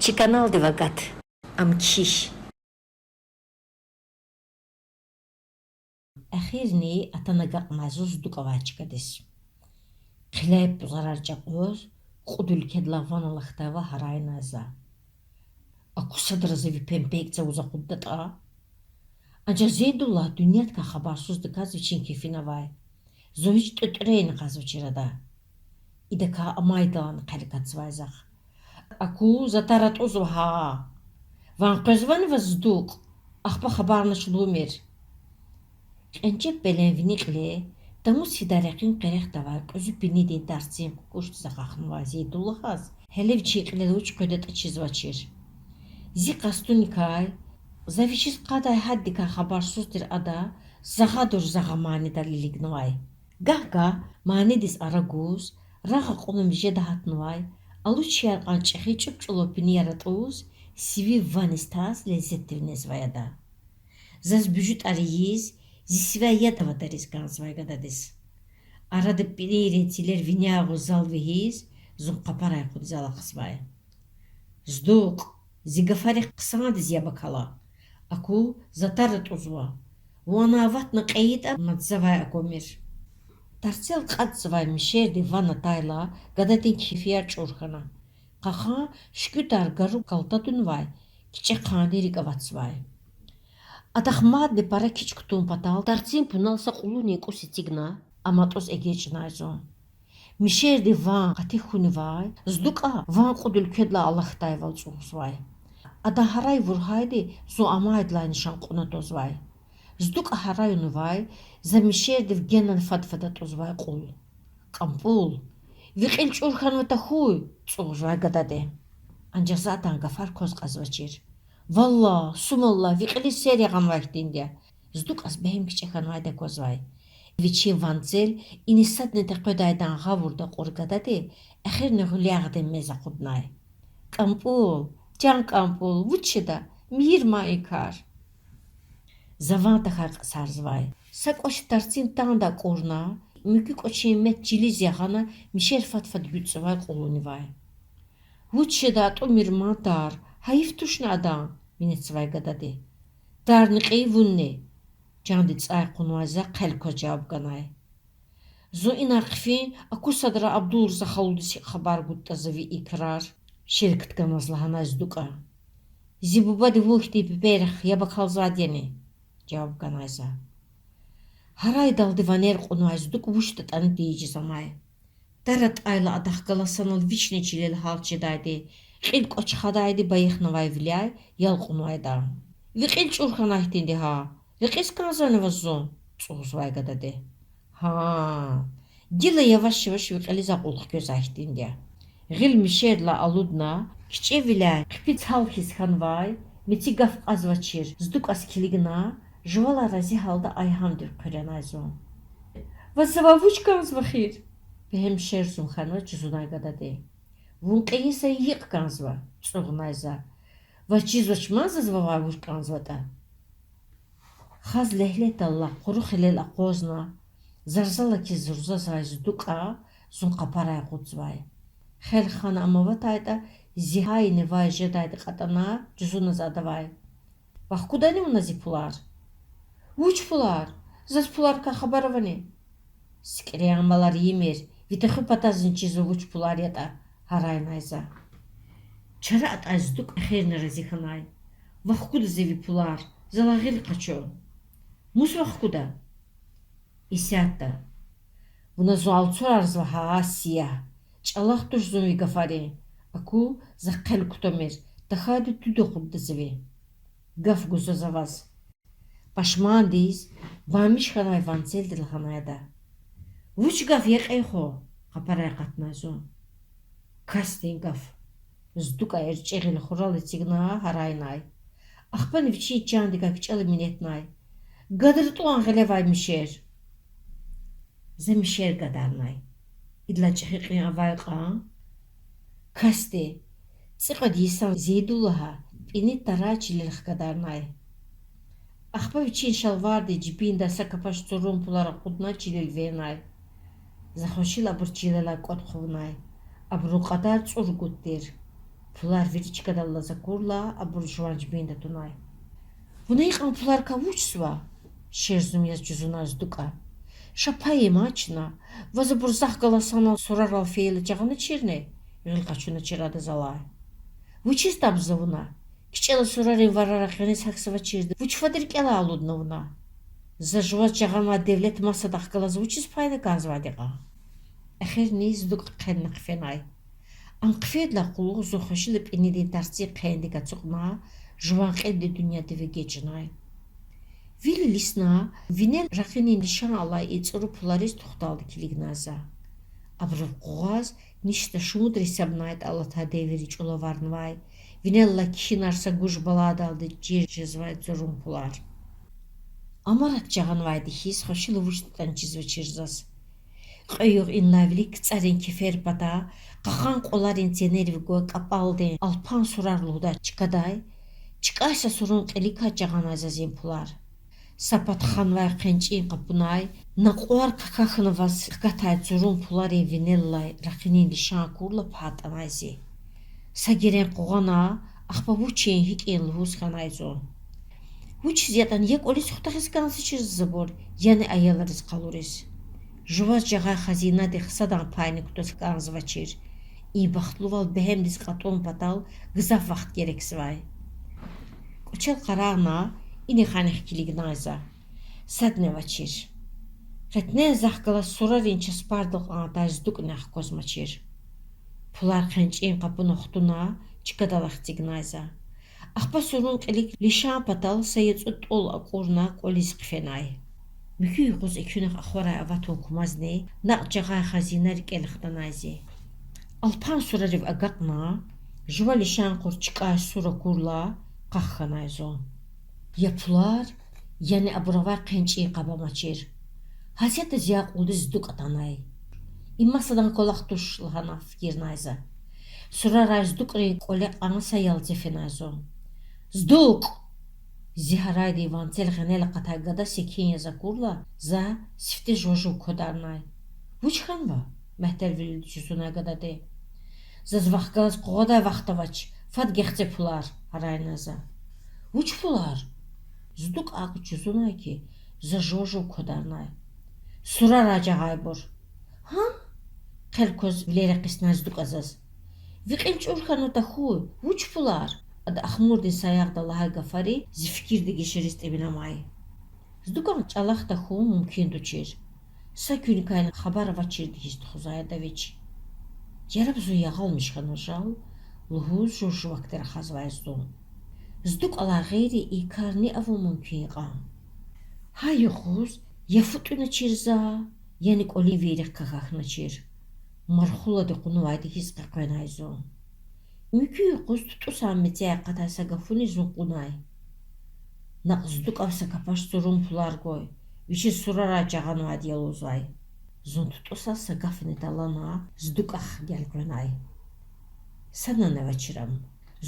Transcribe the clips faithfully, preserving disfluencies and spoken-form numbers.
Чи каналдив агат. Ам кхьихь. Эхирни атана агакьнай зун ЗдукӀавай чкадиз. Хъиляй пӀузарар чӀакьваз, кьуд уьлкведилай ван алахьдайвал гьарайнай за. Аку садра за ви пемпе икӀ цавуз акъуддатӀа. Анжах Зейдуллагь дуьньядикай хабарсуздаказ вичин кефина авай. Зун гьич тӀветӀрейни кьазвачир ада. Идакай амайдалайни хъел акатзавай захъ. Аку, за тар атӀузва гьа. Ван къвезвани ваз, ЗдукӀ? Ахпа хабарнач лугьумир. Кьенчеб пелен вини кьиле, тамуз фидай рекьин къерехда авай кьуьзуь пинидин тарцин кукӀушдиз акьахнавай Зейдуллагьаз гьеле вичин кьилел вуч къведатӀа чизвачир. Зи къастуникай, за вичиз кьадай гьаддикай хабарсуз тир ада загъадур-загъа манидал илигнавай. Гагь-гагь манидиз ара гуз, рагъ акьуна мижеда гьатнавай, алучияр кьван чӀехи чӀуп-чӀулав пинияр атӀуз, сивив ваниз таз лезетдив незвай ада. Заз буьжуьтӀар ийиз, зи сивяй яд авадариз кӀанзавай гададиз. Арада пинийрин цилер виняй агъуз зал вегьиз, зун къапарай акъудиз алахъзавай. ЗдукӀ, зи гафарихъ хъсандиз яб акала. Аку, за тар атӀузва. Вун ана аватна кьейитӀа, мад завай аквамир. Тарцел кьатӀзавай мишерди ван атайла, гададин кефияр чӀур хьана. Кьакьан шуькӀуьдар гару калтадунвай, кичӀе хъанни рикӀ аватзавай. Адахъ мадни пара кичӀ кутун патал тарцин пунал са кьулунин кӀус эцигна, ам атӀуз эгечӀнай зун. Мишерди ван къати хьунивай, ЗдукӀа ван кьуд уьлкведилай алахьдайвал цӀугъзавай. Адан гьарай вургьайди зун амайдалайни шан кьуна твазвай. ЗдукӀа гьарай авунвай, за мишердив генани фад-фад атӀузвай кьул. КӀампӀул, ви кьил чӀур хьанва тахьуй! цӀугъзавай гадади. Анжах за адан гафар кваз кьазвачир. Валлагь, сумаллагь, ви кьилиз сер ягъанвай хьтинди я. ЗдукӀаз бегьем кичӀе хьанвайди аквазвай. Вичин ванцел иниз садни текъведайдан гъавурда акьур гадади эхирни гъуьлягъдин мез акъуднай. КӀампӀул, чан КӀампӀул, вуч жеда, мийир ман и кар. За ван тахьай кьасарзавай. Са кӀвач тарцин танда акӀурна, муькуь кӀвачин мет чилиз ягъана, мишер фад-фад гуьцӀзавай кьулунивай. Вуч жеда, атӀумир ман тар, гьайиф тушни адан? минетзавай гадади. Тарни кьий, вунни. Чанди цӀай кьунвай за хъел кваз жаваб ганай. Зун инай хъфин, аку садра Абдулрза халудиз гьикӀ хабар гудатӀа за ви и крар? шел ктканваз лагьанай ЗдукӀа. Зи бубади вун хьтин пипӀейрихъ яб акалзавайди яни? жаваб ганай за. Гьарайдалди ванер кьунвай ЗдукӀ вучдатӀани тийижиз амай. Тар атӀайла адахъ галаз санал вични чилел гьалч жедайди, кьил кӀвач хадайди байихнавайвиляй ял кьунвайда. Ви кьил чӀур хьанай хьтинди гьа, рекьиз кӀанзавани ваз зун? цӀугъзавай гадади. Гьа. Гила яваш-яваш ви кьилиз акьул хквезвай хьтинди я. Гъил мишердилай алудна, кичӀевиляй хъипи цал хьиз хьанвай, меци гаф кьазвачир ЗдукӀаз килигна, жувалай рази гьалда айгьамдив хъуьренай зун. Ваз завай вуч кӀанзава эхир? бегьем шерзун хьанваз жузунай гадади. Вун кьейи са йикъ кӀанзава, цӀугънай за. Ваз чизвач ман заз вавай вуч кӀанзаватӀа? Хаз легьледаллай къуру хилел акъвазна, зарзалаки зурзазвай ЗдукӀа зун къапарай акъудзавай. Хел хана ам аватайтӀа, зи гьайинивай жедайди кьатӀана, жузуна за адавай. Вахкудани вуна зи пулар? Вуч пулар? Заз пуларикай хабар авани? СикӀрен амалар ийимир, ви тахьуй патазни чизва вуч пулар ятӀа, гьарайнай за. Чара атӀай ЗдукӀ эхирни рази хьанай. Вахкуда за ви пулар, залай гъил къачу. Мус вахкуда? Исятда. Вуна зун алцурарзава гьа, сиягь. ЧӀалахъ туш зун ви гафарин. Аку, за хъел кутамир, тахьайтӀа туьд акъудда за ви. Гаф гузва за ваз. Пашмандиз, бамиш хьанвай ванцелди лагьанай ада. Вуч гаф я, кьей хва? къапарай акъатнай зун. Касдин гаф. ЗдукӀа эрчӀи гъил хурал эцигна гьарайнай. Ахпани вичин чандикай кичӀела минетнай. ГадртӀуьн гъилевай мишер. За мишер гадарнай. Идалай чӀехи кьин авай кьван? Касди, цӀикьвед йисан Зейдуллагьа пӀини тарай чилел хкадарнай. Ахпа вичин шалвардин жибиндай са капаш цурун пулар акъудна чилел вегьенай. За хвешила абур чилелай кӀватӀ хъувунай. Абурун кьадар цӀуругуд тир. Пулар вири чкадал алаз акурла, абур жуван жибинда тунай. Вуна икьван пуларикай вучзава? шерзум яз жузунай ЗдукӀа. Ша пай ийиман чна, ваз абур захъ галаз санал сурарал фейила жагъаначирни? гъил къачуначир адаз алай. Вучиз табзава вуна? КичӀела сурарин варара къенез гьахьзавачирди вуч фад рикӀелай алудна вуна? За жуваз жагъанвай девлет масадахъ галаз вучиз пайна кӀанзавайди кьван? Эхирни ЗдукӀ хъенна хъфенай. Ам хъфейдалай кьулухъ зун хвешила пӀинидин тарцин хъендик ацукьна, жуван кьилди дуьньядив эгечӀнай. Вил илисна, винел ракъинин лишан алай и цӀуру пулариз тухталди килигнай за. Абурун къугъваз ништа шумудра гьисабнайтӀа алатай девирри чӀулаварнавай, винел алай кхьинар са гуж-баладалди чир жезвай цурун пулар. Амарат жагъанвайди хьиз хвешила вучдатӀани чизвачир заз. Кьве югъ инлай вилик цӀарин кефер пата, кьакьан кьваларин ценерив гвай кӀапӀалдин Алпан сурар лугьудай чкадай, чкӀай са сурун кьиликай жагъанай заз и пулар. Са пад ханвай хъенчӀин къапунай, накьвар какахьна аваз хкатай цурун пуларин винел алай ракъинин лишан акурла пагь атӀанай зи. Са герен къугъвана, ахпа вучин, гьикӀин лугьуз хьанай зун. Вучиз ятӀани я кӀвализ хутахиз кӀанзавачир заз абур, яни аялриз къалуриз. Жуваз жагъай хазинадихъ садан пайни кутаз кӀанзавачир. И бахтлувал бегьемдиз кьатӀун патал гзаф вахт герекзавай. КӀвачел къарагъна, инихъ-анихъ килигнай за. Садни авачир. Къетнен захъ галаз сурарин часпардал кьван атай ЗдукӀни ахквазмачир. Пулар хъенчӀин къапуна хтуна, чкадал эхцигнай за. Ахпа сурун кьилик лишан патал са яцӀу тӀул акӀурна кӀвализ хъфенай. Муькуь юкъуз экуьнахъ ахварай аватун кумазни, накь жагъай хазина рикӀел хтанай зи. Алпан сурарив агакьна, жува лишан кьур чкӀай сур акурла, къах хьанай зун. Я пулар, яни абур авай хъенчӀин къаб амачир. Гьасятда зи акьулдиз ЗдукӀ атанай. Им масадан кӀвалах туш лагьана фикирнай за. Сурарай ЗдукӀрин кӀвале кьван са ялце фенай зун. ЗдукӀ! Зи гьарайдин ванцел гъенел акъатай гада секин яз акурла, за сифте жува жув квадарнай. Вуч хьанва? мягьтелвилелди жузунай гадади. Заз вахъ галаз къугъвадай вахт авач, фад гахце пулар, гьарайнай за. Вуч пулар? ЗдукӀ акӀ жузунай хьи, за жува жув квадарнай. Сурарай жагъайбур. Гьа? хъел кваз вилер экъиснай ЗдукӀа заз. Ви кьил чӀур хьанва тахьуй, вуч пулар? Ада ахмурдин саягъда лагьай гафари зи фикирдин гишериз тӀимил амай. ЗдукӀан чӀалахъ тахьун мумкин тушир. Са куьникайни хабар авачирди хьиз тухузвай ада вич. Яраб зун ягъалмиш хьанва жал, лугьуз жув-жувакди рахазвай зун. ЗдукӀалай гъейри и кар ни авун мумкин я кьван? Гьа юкъуз я фу тӀуьначир за, яни кӀвалин вийрихъ какахьначир. Мархулади кьунвайди хьиз къекъвенай зун. Муькуь юкъуз ТутӀусан мецяй акъатай са гафуни зун кьунай. Накь ЗдукӀав са капаш цурун пулар гвай, вичиз сурарай жагъанвайди я лугьузвай. Зун ТутӀусаз са гафни талгьана, ЗдукӀахъ гелкъвенай. Санани авачир ам.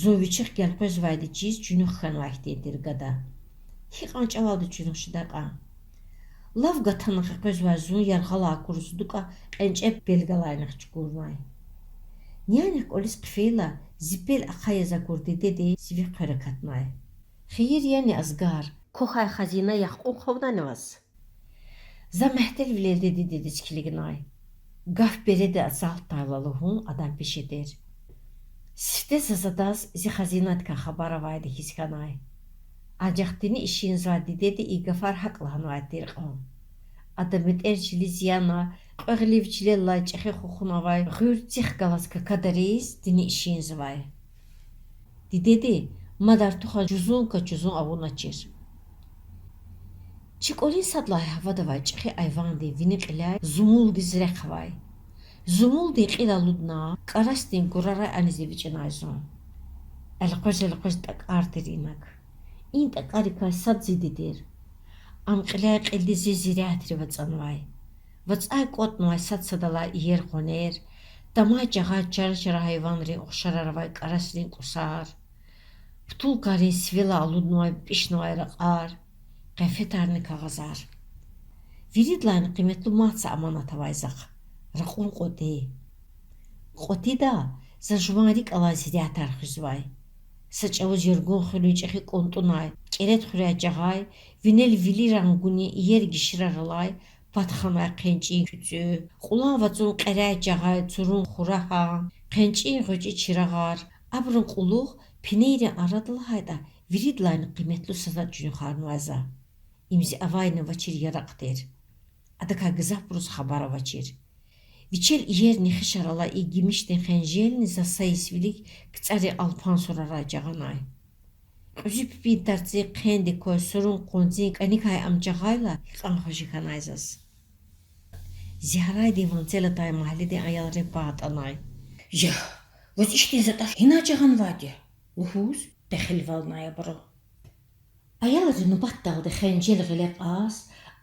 Зун вичихъ гелкъвезвайди чиз чуьнуьх хьанвай хьтин тир гада. Гьикьван чӀавалди чуьнуьх жедай кьван? Лав гатана къекъвезвай зун яргъалай акур ЗдукӀа кьенчӀеб пел галайнихъ чукурнай. Нянихъ кӀвализ хъфейла, зи пел ахъа яз акур дидеди зи вихъ хъвер акатнай. Хийир яни, Азгар, квахьай хазина яхкьун хъувунани ваз? За мягьтелвилелди дидедиз килигнай. Гаф береда ацалтайла лугьун адан пеше тир. Сифте заз адаз зи хазинадикай хабар авайди хьиз хьанай. Анжах дини ишинзавай дидеди и гафар гьакӀ лагьанвайди тир кьван. Ада метӀер чилиз яна, кьве гъилив чилел алай чӀехи хухун авай гъуьр цихъ галаз какадариз дини ишинзавай. Дидеди мад артухан жузун-качузун авуначир. Чи кӀвалин сад лагьай гьавада авай чӀехи айвандин вини кьиляй зумулдиз рехъ авай. Зумулдин кьил алудна, кӀарасдин гурарай аниз эвичӀнай зун. Элкъвез-элкъвез тӀакӀар тир инаг. И тӀакӀарикай сад зиди тир. Ам кьиляй кьилди зи зирятри вацӀанвай. ВацӀай кӀватӀнавай сад-садалай иер къванер, тамай жагъай чара-чара гьайванрин ухшарар авай кӀарасрин кӀусар, путулкайрин сивелай алуднавай пӀишнавай ракьар, къенфетарни кагъазар. Виридалайни къиметлу мад са аманат авай захъ— ракьун кьватӀи. КьватӀида За жуван рикӀ алай зирятар хуьзвай. Са чӀавуз Яргун хуьруьн чӀехи кӀунтӀунай, кӀеретӀ хуьряй жагъай, винел вили рангунин иер гиширар алай, пад ханвай хъенчӀин куьцӀу, кьулан вацӀун кьеряй жагъай цурун хурагьан, хъенчӀин гъвечӀи чирагъар, абурун кьулухъ пинейрин арада лагьайтӀа виридалайни къиметлу са затӀ чуьнуьхарнавай за. Им зи авайни авачир яракь тир. Адакай гзафбуруз хабар авачир. Вичел иер нехишар алай и гимишдин хенжелни заз са йис вилик КцӀарин Алпан сурарай жагъанай. Кьуьзуь пипӀин тарцин хъендик квай сурун къванцин кӀаникай ам жагъайла, гьикьван хвеши хьанай заз. Зи гьарайдин ванцел атай магьледин аялрин пай атӀанай. Я, ваз ихьтин затӀар гьинай жагъанвайди я? лугьуз, пехилвалнай абуру. Аялри нубатдалди хенжел гъиле кьаз,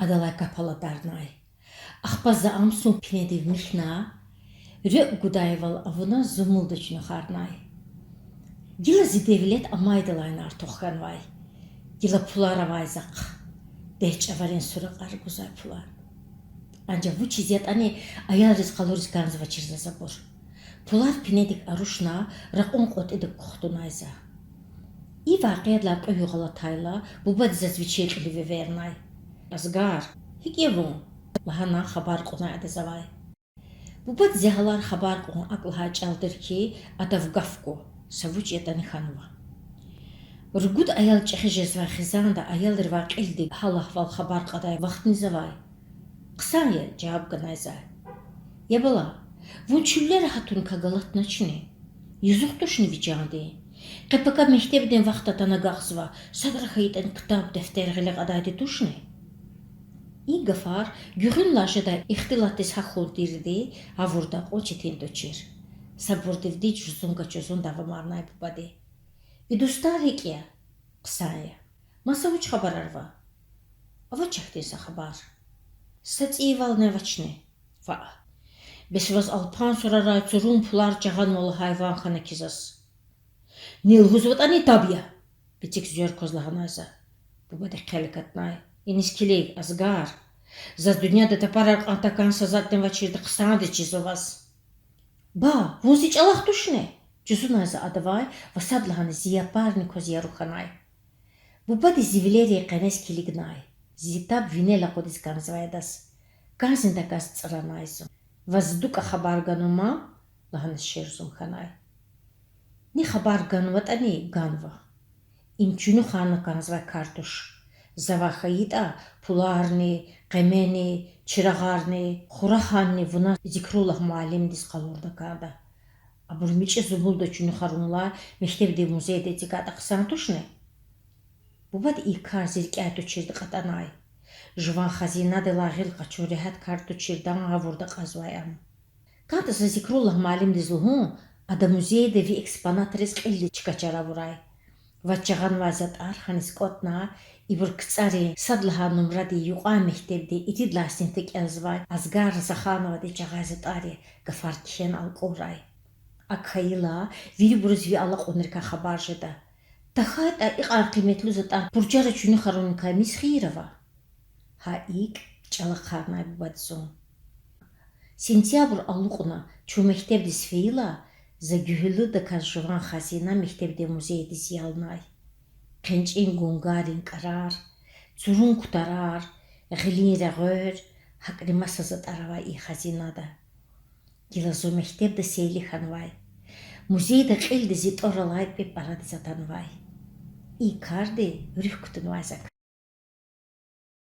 адалай кап аладарнай. Ахпа за ам сун пинедив михьна, рекӀ гудайвал авуна зумулда чуьнуьхарнай. Гила зи девлет амайдалайни артух хьанвай. Гила пулар авай захъ. Дегь чӀаварин суракьар гузвай пулар. Анжах вучиз ятӀани аялриз къалуриз кӀанзавачир заз абур. Пулар пинедик арушна, ракьун кьватӀидик кухтунай за. И вакъиадилай кьве югъ алатайла, бубади заз вичин кьилив эвернай. Азгар, гьикӀ я вун? лагьана хабар кьунай ада завай. Бубади зи гьалар хабар кьун акӀ лагьай чӀал тир хьи, адав гаф гу, са вуч ятӀани хьанва. Ругуд аял чӀехи жезвай хизанда аялривай кьилди гьал-агьвал хабар кьадай вахтни завай. Хъсан я, жаваб ганай за. Я бала, вун чуьллера гьатуникай галатначни? Юзух тушни ви чандин? Къе-пака мектебдин вахт атана агакьзава, садра хьайитӀани ктаб, дефтер гъиле кьадайди тушни? И гафар гуьгъуьнлай жедай ихтилатдиз гьахьун тирди гъавурда акьун четин тушир. Сабурдивди жузун-качузун давамарнай бубади. Ви дустар гьикӀ я? Хъсан я. Маса вуч хабарар ава? Авач ахьтин са хабар. Са цӀийивални авачни? Ваъ. Бес ваз Алпан сурарай цурун пулар жагъанва лагьай ван хьана хьи заз. Ни лугьузватӀани таб я! Бицик зверь кваз лагьанай за. Бубади хъел акатнай. Иниз килиг, Азгар. Заз дуьньяда тапарар кьван такӀан са затӀни авачирди хъсандиз чизва ваз. Ба, вун зи чӀалахъ тушни? жузунай за адавай ва садлагьана зи япарни кваз яру хьанай. Бубади зи вилерин къенез килигнай. Зи таб винел акъудиз кӀанзавай адаз. КӀанзни-такӀанзни цӀранай зун. Ваз дукӀа хабар ганва ман? лагьана шерзум хьанай. Ни хабар ганватӀани ганва. Им чуьнуьхарна кӀанзавай кар туш. Завай хьайитӀа, пуларни, къемени, чирагъарни, хурагьанни вуна Зикруллагь муаллимдиз къалурна кӀанда. Абур мичӀи зумулда чуьнуьхарунлай мектебдин музейда эцигайтӀа хъсан тушни? Бубади и кар зи рикӀяй туширди кьатӀанай. Жуван хазинадилай гъил къачун регьят кар туширдан гъавурда акьазвай ам. КӀантӀа за Зикруллагь муаллимдиз лугьун, ада музейда ви экспонатриз кьилди чка чара авурай. Ваз жагъанвай затӀар ханиз кӀватӀна, ибур КцӀарин сад лагьай нумрадин юкьван мектебдин ирид лагьай синифда кӀелзавай Азгар Захановади жагъай затӀар я гафар кхьена алкӀурай. АкӀ хьайила, вирибуруз ви алакьунрикай хабар жеда. ТахьайтӀа икьван къиметлу затӀар пурчара чуьнуьхаруникай мис хийир ава? Гьа икӀ чӀалахъарнай бубади зун. Сентябрь алукьна чун мектебдиз фейила, за гуьгьуьллудаказ жуван хазина мектебдин музейдиз ялнай. ХъенчӀин гунгарин кӀарар, цурун кутарар, гъилин регъвер, гьакӀни маса затӀар авай и хазинада. Гила зун мектебда сейли хьанвай. Музейда кьилди зи тӀвар алай пӀипӀ арадиз атанвай. И карди руьгь кутунвай зак.